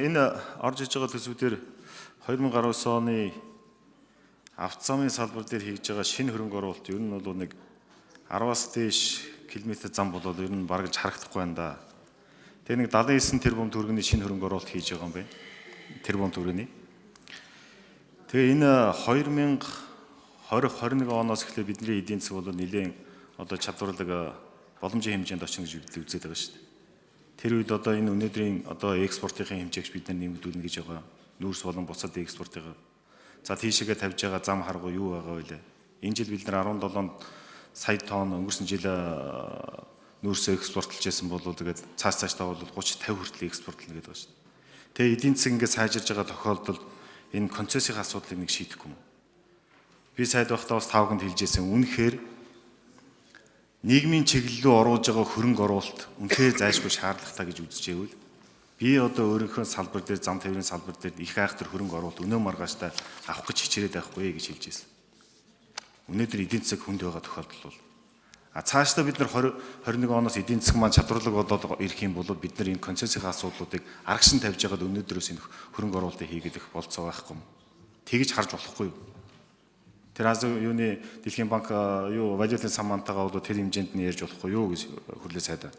Энэ орж иж байгаа төсвүүдээр 2019 оны авто замын салбар дээр хийж байгаа шинэ хөрөнгө оруулалт ер нь бол нэг 10-аас дээш километр зам болоод ер нь бараг л харагдахгүй байна да. Тэгээ нэг 79 тэрбум төгрөгийн шинэ хөрөнгө оруулалт хийж байгаа юм байна. Тэрбум төгрөгийн. Тэгээ энэ 2020 21 оноос эхлээд бидний эдийн засаг бол нэлээд одоо чадварлаг боломжийн хэмжээнд очно гэж бид үзээд байгаа шүү дээ. Тэр үед одоо энэ өнөөдрийн одоо экспортын хэмжээгч бид нар нэмэгдүүлнэ гэж байгаа. Нүүрс болон бусад экспортын. За тийшээгээ тавьж байгаа зам харгу юу байгаа вэ? Энэ жил бид нар 17 сая тонн өнгөрсөн жил нүүрсээ экспортлж байсан бол тэгээд цааш цаашдаа бол 30 50 хүртэл экспортлно гэдэг байгаа шүү дээ. Тэгээ эдийн засаг ингээд сайжирж байгаа тохиолдолд энэ концессийн асуудлыг нэг шийдэхгүй юм. Би сайд байхдаа бас тав хүнд хэлж байсан. Үнэхээр нийгмийн чиглэл рүү оруулж байгаа хөрөнгө оруулалт үнэхээр зайлшгүй шаардлагатай гэж үзэж байвал би одоо өөрийнхөө салбар дээр зам тээврийн салбар дээр их айхтар хөрөнгө оруулалт өнөө маргааштай авах гэж хичээрэд байхгүй гэж хэлж байсан. Өнөөдөр эдийн засаг хүнд байгаа тохиолдол бол цаашдаа бид нар 20 21 оноос эдийн засаг маань чадварлаг болоод ирэх юм бол бид нар энэ концессийн асуудлуудыг аргашин тавьж байгаад өнөөдрөөс энэ хөрөнгө оруулалтыг хийгээд их болцоо байхгүй юм. Тэгж харж болохгүй юу? Тэр аз юуны Дэлхийн банк юу валютын сан мантайгаа бол тэр хэмжээнд нь ярьж болохгүй юу гэж хүрлээ сайдаа.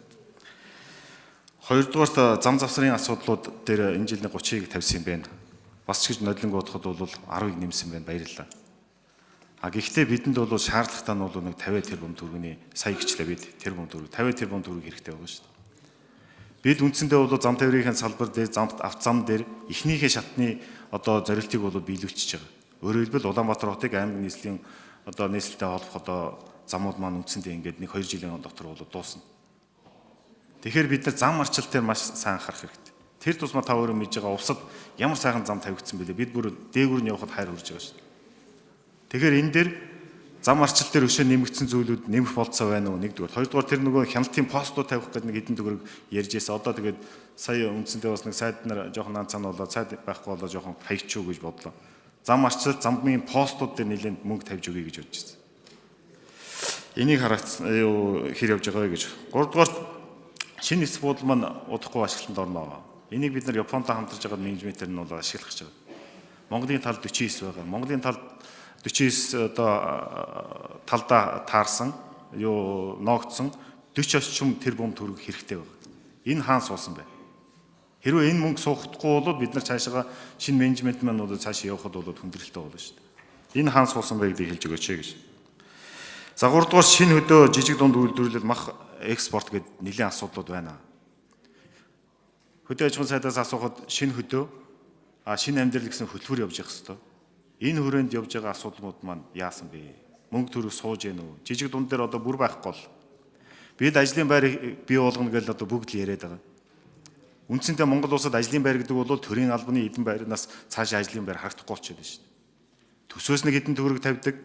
Хоёрдугаарт зам завсрын асуудлууд дээр энэ жилийн 30-ыг тавьсан юм байна. Бас ч гэж нодлонг бодоход бол 10-ыг нэмсэн байна. Баярлалаа. А гэхдээ бидэнд бол шаардлагатай нь бол нэг 50 тэрбум төгрөгийн сая гिचлээ бид тэрбум төгрөг 50 тэрбум төгрөг хэрэгтэй байгаа шүү дээ. Бид үндсэндээ бол зам тээврийн салбар дээр замт авто зам дээр эхнийхээ шатны одоо зорилтыг бол биелүүлчихэж байгаа. Өөрөөр хэлбэл Улаанбаатар хотыг аймаг нийслэлийн одоо нийслэлтэй холбох одоо замууд маань үндсэндээ ингээд нэг 2 жилийн дотор бол дуусна. Тэгэхээр бид нар зам арчилт дээр маш сайн анхаарах хэрэгтэй. Тэр тусмаа та өөрөө мэдж байгаа увсад ямар сайхан зам тавигдсан бэлээ. Бид бүр дээгүүр нь явхад хайр хүрж байгаа шүү дээ. Тэгэхээр энэ дээр зам арчилт дээр өшөө нэмэгдсэн зүйлүүд нэмэх болцоо байна уу нэгдүгээр. Хоёрдугаар тэр нөгөө хяналтын постууд тавих гэдэг нэг хэдэн төгрөг ярьж байсан. Одоо тэгээд сая үндсэндээ бас нэг сайд нар жоохон наан цаана болоо сайд байхгүй болоо жоохон хаягчуу гэж бодлоо. Зам арчилт замын постууд дээр нэлээд мөнгө тавьж өгье гэж бодож байсан. Энийг хараацсан юу хэр явж байгаа вэ гэж. Гуравдугаар шинэ эс буудал маань удахгүй ашиглалтанд орно. Энийг бид нар Японтой хамтарч байгаа менежментээр нь бол ашиглах гэж байгаа. Монголын талд 49 байгаа. Монголын талд 49 одоо талдаа таарсан юу ноогдсон 40 орчим тэрбум төгрөг хэрэгтэй байгаа. Энэ хаан суусан бэ? Хэрвээ энэ мөнгө суухдаггүй бол бид нар цаашаа шинэ менежмент маань бол цаашаа явахад бол хүндрэлтэй болно шүү дээ. Энэ хаан суусан бэ гэдгийг хэлж өгөөч гэж. За гуравдугаар шинэ хөдөө жижиг дунд үйлдвэрлэл мах экспорт гэдэг нэлийн асуудлууд байна. Хөдөө аж ахуйн сайдаас асуухад шинэ хөдөө шинэ амьдрал гэсэн хөтөлбөр явж явах хэвээр. Энэ хүрээнд явж байгаа асуудлууд маань яасан бэ? Мөнгө төгрөг сууж гэнэ үү? Жижиг дунд дээр одоо бүр байхгүй бол. Бид ажлын байр бий болгоно гэж одоо бүгд л яриад байгаа. Үндсэндээ Монгол улсад ажлын байр гэдэг бол төрийн албаны эдэн байрнаас цаашаа ажлын байр харагдахгүй болчиход байна шүү дээ. Төсөөс нэг хэдэн төгрөг тавьдаг,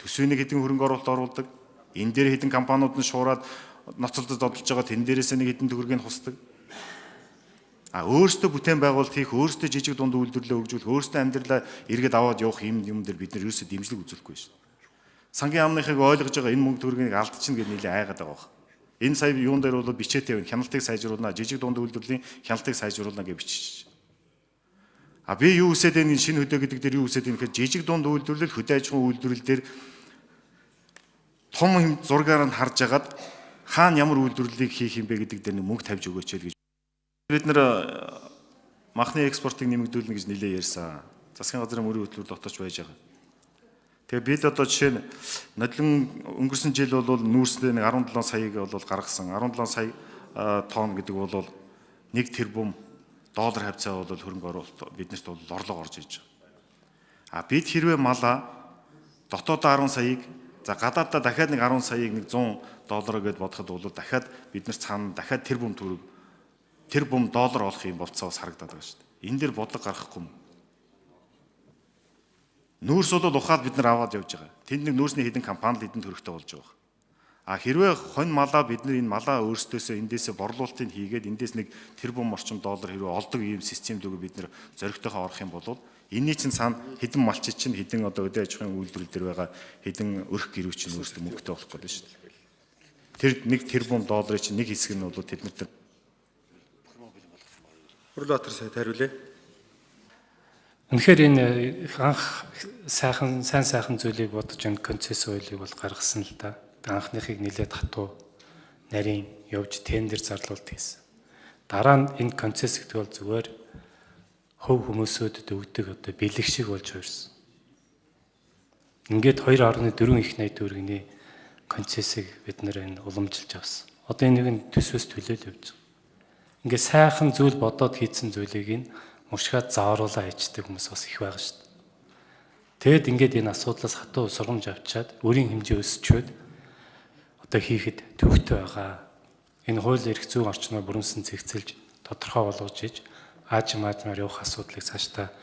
төсөөний нэг хэдэн хөрөнгө оруулалт оруулдаг. Энэ дээр хэдэн компаниуд нь шуураад ноцолдож зодолж байгаа тэн дээрээсээ нэг хэдэн төгрөгийг хусдаг. А өөрсдөө бүтээн байгуулалт хийх, өөрсдөө жижиг дунд үйлдвэрлэлээ хөгжүүлэх, өөрсдөө амьдралаа эргээд аваад явах юм юм дээр бид нар ерөөсөө дэмжлэг үзүүлэхгүй шүү дээ. Сангийн яамныхыг ойлгож байгаа энэ мөнгө төгрөгийг алдчихна гэж нэлээд айгаад байгаа баг. Энэ сая юун дээр бол бичээтэй байна. Хяналтыг сайжруулна, жижиг дунд үйлдвэрлэлийн хяналтыг сайжруулна гэж бичиж. А би юу үсээд байна шинэ хөдөө гэдэг дээр юу үсээд байна гэхээр жижиг дунд үйлдвэрлэл, хөдөө аж ахуйн үйлдвэрлэл дээр том зургаар нь харж агаад хаана ямар үйлдвэрлэлийг хийх юм бэ гэдэг дээр нэг мөнгө тавьж өгөөч л гэж. Бид нар махны экспортыг нэмэгдүүлнэ гэж нэлээд ярьсан. Засгийн газрын мөрийн хөтөлбөр дотоорч байж байгаа. Тэгээ бид одоо жишээ нь нодлон өнгөрсөн жил бол нүүрсдээ нэг 17 саяыг бол гаргасан. 17 сая тонн гэдэг бол 1 тэрбум доллар хавцаа бол хөрөнгө оруулалт биднэрт бол орлого орж иж байгаа. А бид хэрвээ малаа дотоодоо 10 саяыг за гадааддаа дахиад нэг 10 саяыг нэг 100 доллар гэдээ бодоход бол дахиад бид нар цаана дахиад тэрбум төгрөг тэрбум доллар олох юм болцоо бас харагдаад байгаа шүү дээ. Энэ дээр бодлого гаргахгүй юм. Нүүрс бол ухаад бид нар аваад явж байгаа. Тэнд нэг нүүрсний хэдэн компани л хэдэн төгрөгтэй болж байгаа. А хэрвээ хонь малаа бид нар энэ малаа өөрсдөөсөө эндээсээ борлуулалтыг хийгээд эндээс нэг тэрбум орчим доллар хэрвээ олдог ийм систем дүүгээ бид нар зоригтойхоо орох юм бол энэний чинь цаана хэдэн малчид чинь хэдэн одоо өдөө аж ахуйн үйлдвэрлэл дээр байгаа хэдэн өрх гэрүү чинь өөрсдөө мөнгөтэй болох гэдэг шүү дээ. Тэр нэг тэрбум долларын чинь нэг хэсэг нь бол тэд нарт Хүрлбаатар сайд хариулъя. Үнэхээр энэ анх сайхан сайн сайхан зүйлийг бодож энэ концесс хуулийг бол гаргасан л да. Анхныхыг нэлээд хатуу нарийн явж тендер зарлуулт хийсэн. Дараа нь энэ концесс гэдэг бол зүгээр хөв хүмүүсүүдэд өгдөг одоо бэлэг шиг болж хувирсан. Ингээд 2.4 их 80 төгрөгийн концессыг бид нэр энэ уламжилж авсан. Одоо энийг нь төсөөс төлөөл явж байгаа. Ингээд сайхан зүйл бодоод хийцэн зүйлийг нь мушгаад заавруулаа хийчдэг хүмүүс бас их байгаа шүү дээ. Тэгэд ингээд энэ асуудлаас хатуу сургамж авчаад өөрийн хэмжээ өсчөөд одоо хийхэд төвхтэй байгаа. Энэ хууль эрх зүйн орчноо бүрэнсэн зэгцэлж тодорхой болгож иж аажим аажмаар явах асуудлыг цаашдаа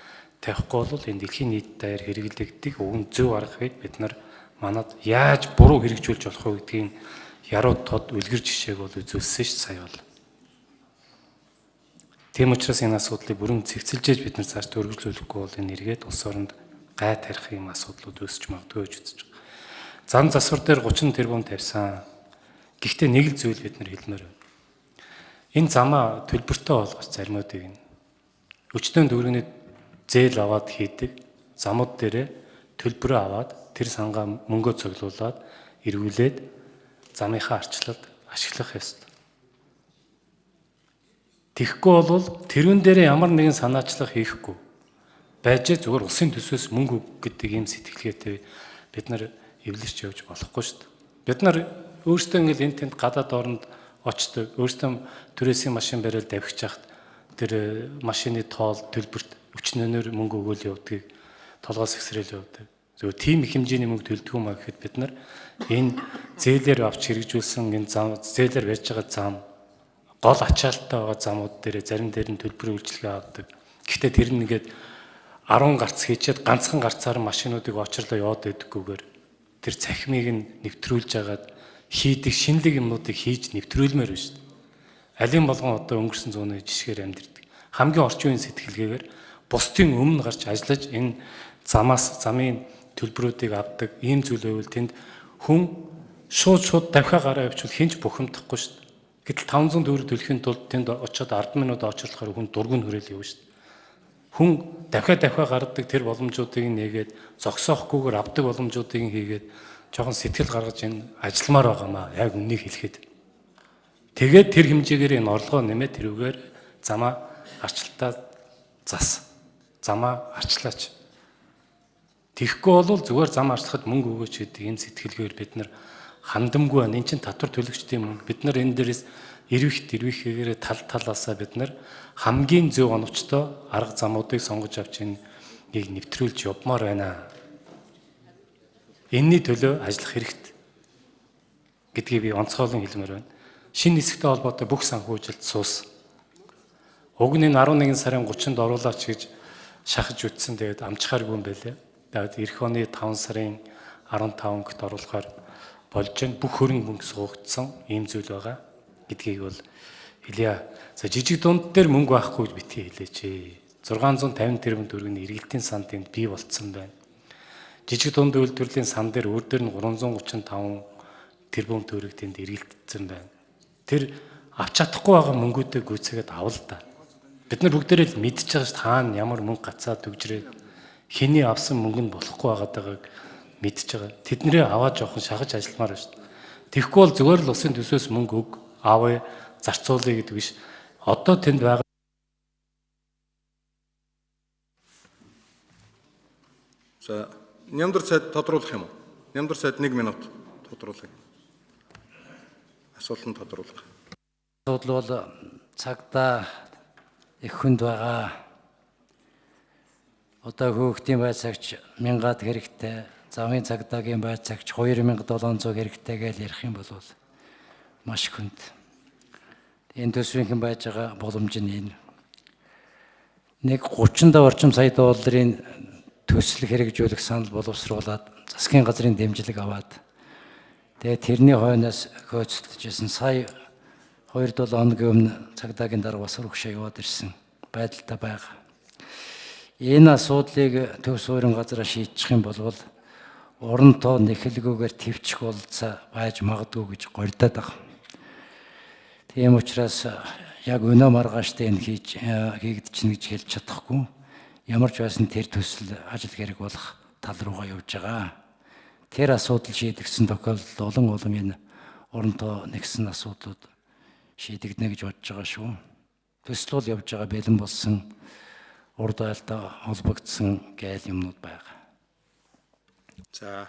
тавихгүй бол энэ дэлхийн нийт даяар хэрэглэгдэх уг нь зөв аргыг бид нар манад яаж буруу хэрэгжүүлж болох вэ гэдгийг яруу тод үлгэр жишээг бол үзүүлсэн ш сая бол. Тийм учраас энэ асуудлыг бүрэн цэгцэлжээж бид нар цааш өргөжлүүлэхгүй бол энэ эргээд улс оронд гай тарих юм асуудлууд үүсч магадгүй гэж үзэж байгаа. Зам засвар дээр 30 тэрбум тавьсан. Гэхдээ нэг л зүйл бид нар хэлмээр байна. Энэ замаа төлбөртэй болгож заримуудыг нь өчтөн төгрөгийн зээл аваад хийдэг замууд дээрээ төлбөрөө аваад тэр сангаа мөнгөө цуглуулад эргүүлээд замынхаа арчлалд ашиглах ёстой. Тэгэхгүй бол тэрүүн дээрээ ямар нэгэн санаачлах хийхгүй байж зүгээр улсын төсөөс мөнгө өг гэдэг ийм сэтгэлгээтэй бид нар эвлэрч явж болохгүй шүү дээ. Бид нар өөрсдөө ингээл энэ тэнд гадаад оронд очдог, өөрсдөө түрээсийн машин бариад давхиж хахад тэр машины тоол төлбөрт өчнөөнөр мөнгө өгөөл явдгийг толгоос ихсрээл явдаг. Зөв тийм их хэмжээний мөнгө төлдөг юм а гэхэд бид нар энэ зээлээр авч хэрэгжүүлсэн энэ зам зээлээр барьж байгаа зам гол ачаалттай байгаа замууд дээр зарим дээр нь төлбөрийн үйлчилгээ авдаг. Гэхдээ тэр нь ингээд 10 гарц хийчихэд ганцхан гарцаар машинуудыг очрлоо яваад байдаггүйгээр тэр цахимыг нь нэвтрүүлж агаад хийдэг шинэлэг юмнуудыг хийж нэвтрүүлмээр байна шүү дээ. Алийн болгон одоо өнгөрсөн зууны жишгээр амьдэрдэг. Хамгийн орчин үеийн сэтгэлгээгээр бусдын өмнө гарч ажиллаж энэ замаас замын төлбөрүүдийг авдаг ийм зүйл байвал тэнд хүн шууд давхиа гараа явуучвал хэн ч бухимдахгүй шүү дээ. Гэтэл 500 төгрөг төлөхийн тулд тэнд очиод 10 минут очрлохоор хүн дургуун хүрээл явна шүү дээ. Хүн дахиа гаргадаг тэр боломжуудыг нээгээд зогсоохгүйгээр авдаг боломжуудыг хийгээд жоохон сэтгэл гаргаж энэ ажилламаар байгаамаа яг үннийг хэлэхэд. Тэгээд тэр хэмжээгээр энэ орлогоо нэмээд тэрүүгээр замаа арчлалтаа зас. Замаа арчлаач. Тэгэхгүй бол зүгээр зам арчлахад мөнгө өгөөч гэдэг энэ сэтгэлгээр бид нар хандамгүй байна. Энд чинь татвар төлөгчдийн мөнгө. Бид нар энэ дээрээс эрвих дэрвихээрээ тал талаасаа бид нар хамгийн зөв оновчтой арга замуудыг сонгож авч энийг нэвтрүүлж явмаар байна. Энийний төлөө ажиллах хэрэгт гэдгийг би онцгойлон хэлмээр байна. Шинэ нисгтэй холбоотой бүх санхүүжилт суус. Уг нь 11 сарын 30-нд оруулаач гэж шахаж үтсэн. Тэгээд амжихааргүй юм байлээ. Тэгээд эх оны 5 сарын 15-нд оруулахаар болж байна. Бүх хөрөнгө мөнгө суугдсан ийм зүйл байгаа гэдгийг бол хэлье. За жижиг дунд дээр мөнгө байхгүй гэж битгий хэлээч. 650 тэрбум төгрөгийн эргэлтийн санд энд бий болцсон байна. Жижиг дунд үйлдвэрлэлийн сан дээр өөр дээр нь 335 тэрбум төгрөг тэнд эргэлтсэн байна. Тэр авч чадахгүй байгаа мөнгүүдээ гүйцээгээд авал та. Бид нар бүгдээрээ л мэдчихэж байгаа шүү дээ. Хаана ямар мөнгө гацаа төгжрээд хэний авсан мөнгө нь болохгүй байгааг мэдчихэж байгаа. Тэднэрээ аваад жоохон шахаж ажилламаар байна шүү дээ. Тэгэхгүй бол зүгээр л улсын төсөөс мөнгө өг аавъя зарцуулъя гэдэг биш. Одоо тэнд байгаа. За, Нямдар сайд тодруулах юм уу? Нямдар сайд 1 минут тодруулах. Асуулт нь тодруулах. Асуудал бол цагдаа их хүнд байгаа. Одоо хөөгтийн байцаагч 1000-ад хэрэгтэй, замын цагдаагийн байцаагч 2700 хэрэгтэй гэж ярих юм бол маш хүнд. Энэ төсвийнхэн байж байгаа боломж нь энэ. Нэг 30 орчим сая долларын төсөл хэрэгжүүлэх санал боловсруулад засгийн газрын дэмжлэг аваад тэгээд тэрний хойноос хөөцөлдөжсэн сая 2-7 хоногийн өмнө цагдаагийн дарга бас урагшаа яваад ирсэн байдалтай байгаа. Энэ асуудлыг төв суурин газараа шийдчих юм бол орон тоо нэхэлгүйгээр төвчих болцоо байж магадгүй гэж горьдоод байгаа. Тийм учраас Яг өнөө маргааштай энэ хийж хийгдчихнэ гэж хэлж чадахгүй. Ямар ч байсан тэр төсөл ажил хэрэг болох тал руугаа явж байгаа. Тэр асуудал шийдэгдсэн тохиолдолд улам улам энэ оронтоо нэгсэн асуудлууд шийдэгдэнэ гэж бодож байгаа шүү. Төсөл бол явж байгаа, бэлэн болсон, урд айлдаа холбогдсон гээл юмнууд байгаа. За.